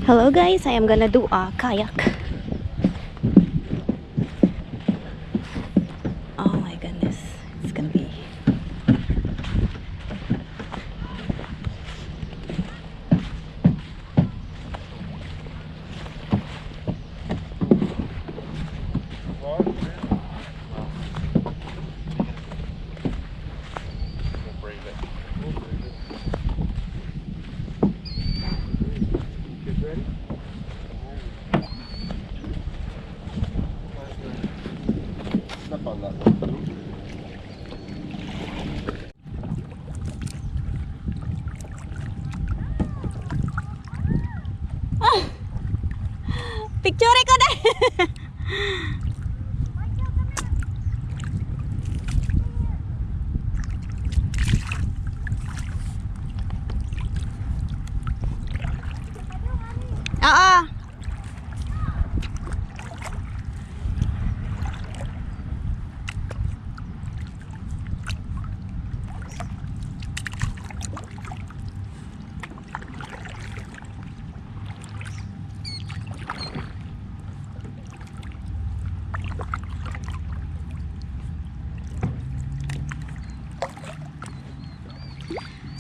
Hello guys, I am gonna do a kayak. Oh my goodness, it's gonna be. We'll brave it. We'll brave it. Kids ready? Step on that one. Picture ko na! Oo.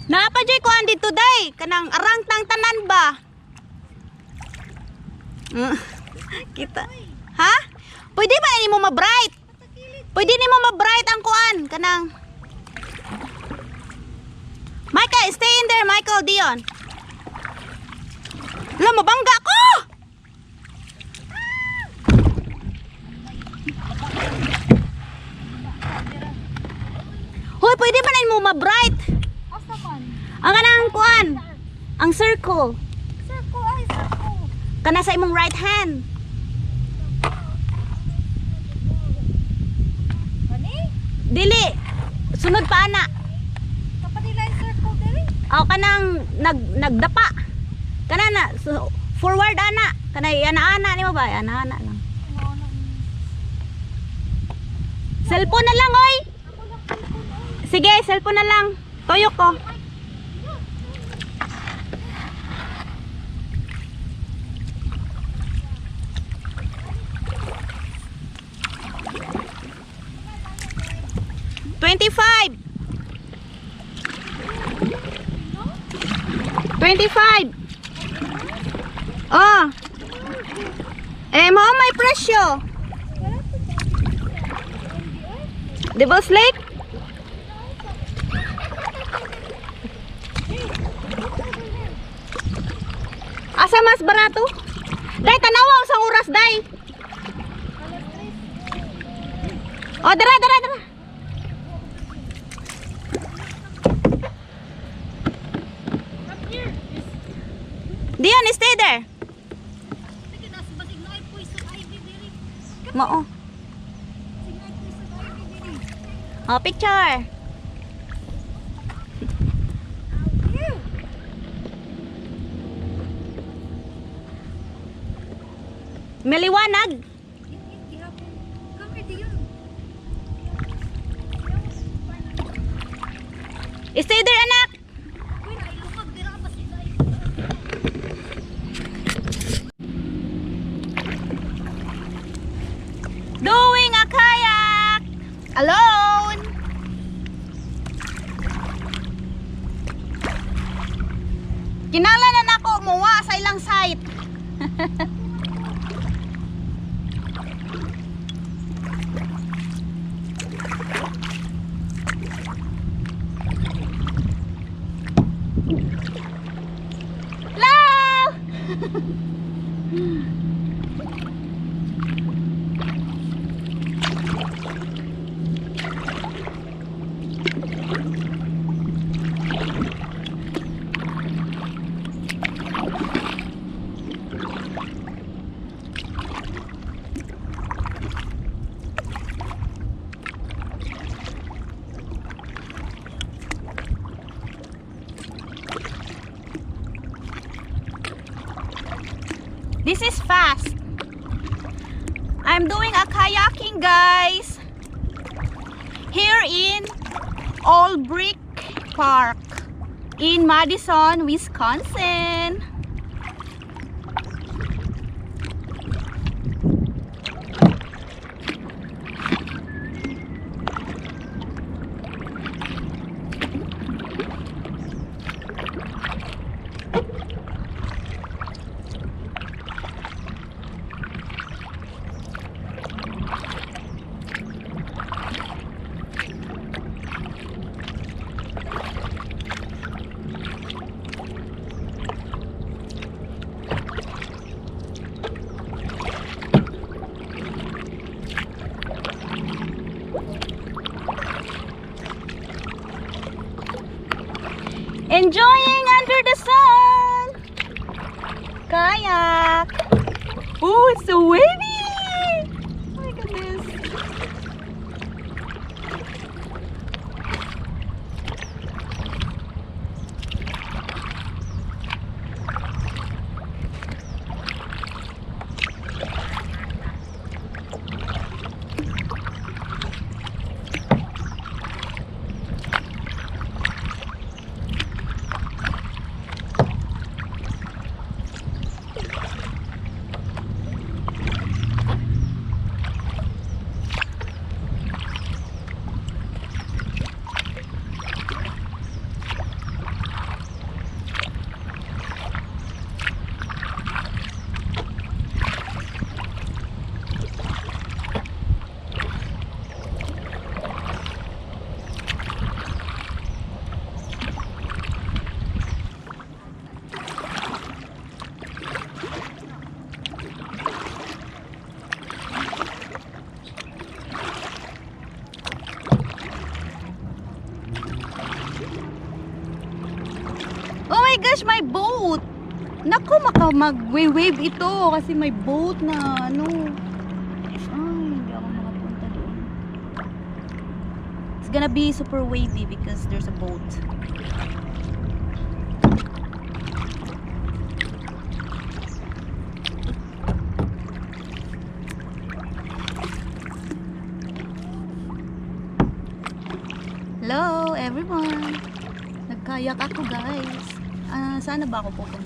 Naa pa jud kuan dito day, kanang arang tang tanan ba? Kita. Ha? Pwede ba nimo ma-bright? Pwede nimo ma-bright ang kuan kanang. Michael, stay in there, Michael Dion. Alam mo, bangga ko! Hoy, pwede ba nimo ma-bright? Asa man? Ang kanang kuan, ang circle. Circle ay circle. Kana sa imong right hand. Kani? Dili. Sunod pa ana. Kapadila yung circle dili. Aw kanang nagdapa. Kana na so, forward ana. Kana ana-ana nimo ba? Ana-ana lang. Cellphone na lang oy. Sige, cellphone na lang. Toyo ko. 25. 25. Oh. Eh, mo may presyo. Devil's Lake? Asa mas barato? Day, tanawa usang oras, day. Oh, dara, dara, dara. Dion, stay there. Sige, nasa basig na ay poison ivy dili. Mao. Sige ay poison ivy dili. Oh, picture. Maliwanag. Gihapon. Come here, Dion. Stay there, anak. Uy, na ilungag dira basig na ay. Doing a kayak. Alone. Kinala na nako muwa sa ilang site. Hello! This is fast. I'm doing a kayaking, guys. Here in Olbrich Park in Madison, Wisconsin. Enjoying under the sun. Kayak. Oh, it's so wavy. Oh my goodness. Oh my gosh, my boat! Naku, maka mag-wave ito kasi may boat na ano. Ay, hindi ako makapunta doon. It's gonna be super wavy because there's a boat. Hello, everyone! Nagkayak ako, guys. Ah, saan na ba ako pupunta?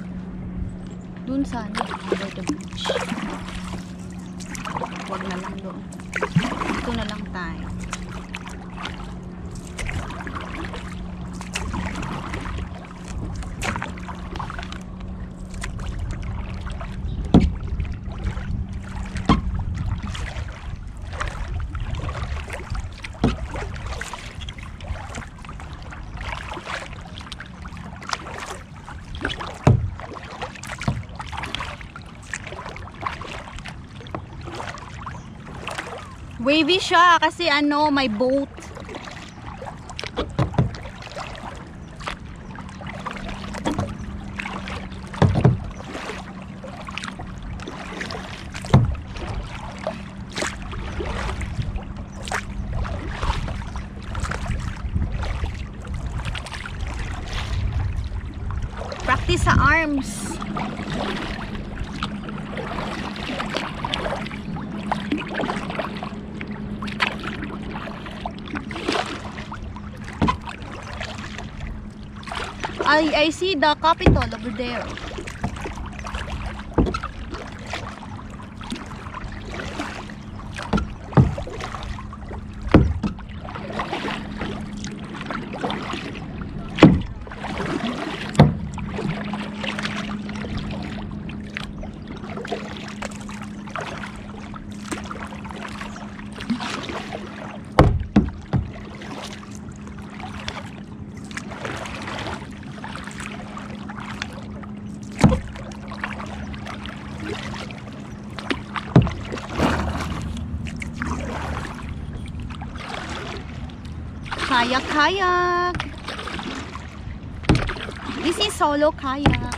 Doon sana, by the beach. Wag na lang doon. Dito na lang tayo. Wavy siya kasi ano, may boat. Practice sa arms. I see the Capitol over there. Kayak, kayak. This is solo kayak.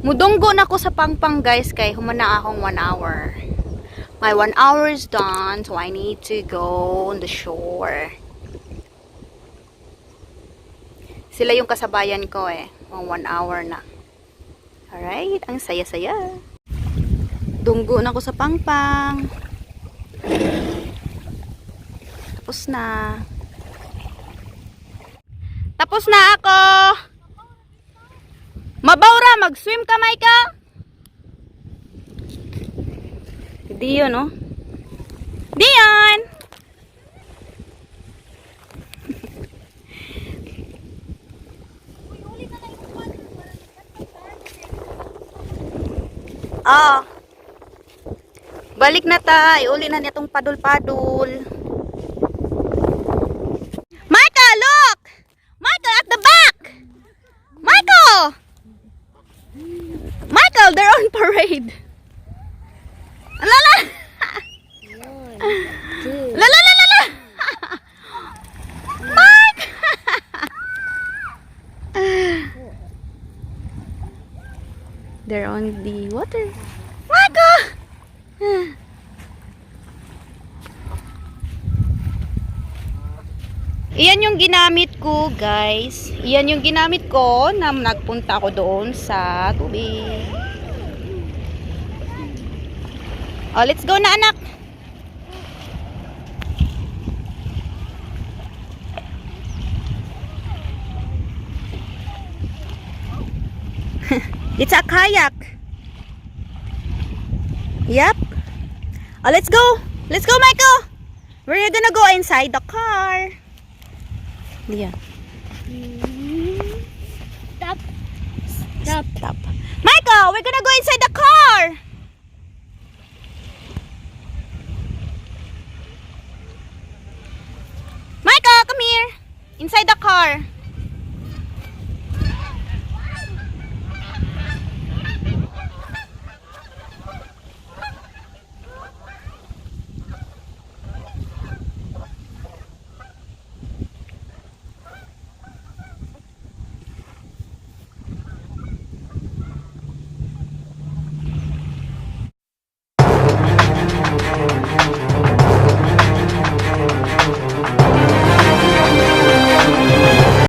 Mudunggo na ko sa pangpang, guys, kay human na akong 1 hour. My 1 hour is done, so I need to go on the shore. Sila yung kasabayan ko eh. Mga 1 hour na. Alright, ang saya-saya. Dunggo na ko sa pangpang. Tapos na. Tapos na ako. Mabawra, mag-swim ka, Maika. Dion, no? Dion! Uy, uli na lang yung paddle para Ah. Balik na ta. Iuli na niya tong paddle-paddle. Michael, look! Michael, at the back! Michael! Michael, they're on parade. Lala! La la la la la! Mike! They're on the water. Michael! Iyan yung ginamit ko, guys. Iyan yung ginamit ko na nagpunta ako doon sa tubig. Oh, let's go na, anak. It's a kayak. Yep. Oh, let's go. Let's go, Michael. We're gonna go inside the car. Leon. Stop. Stop. Stop. Michael, we're gonna go inside the car. Michael, come here. Inside the car.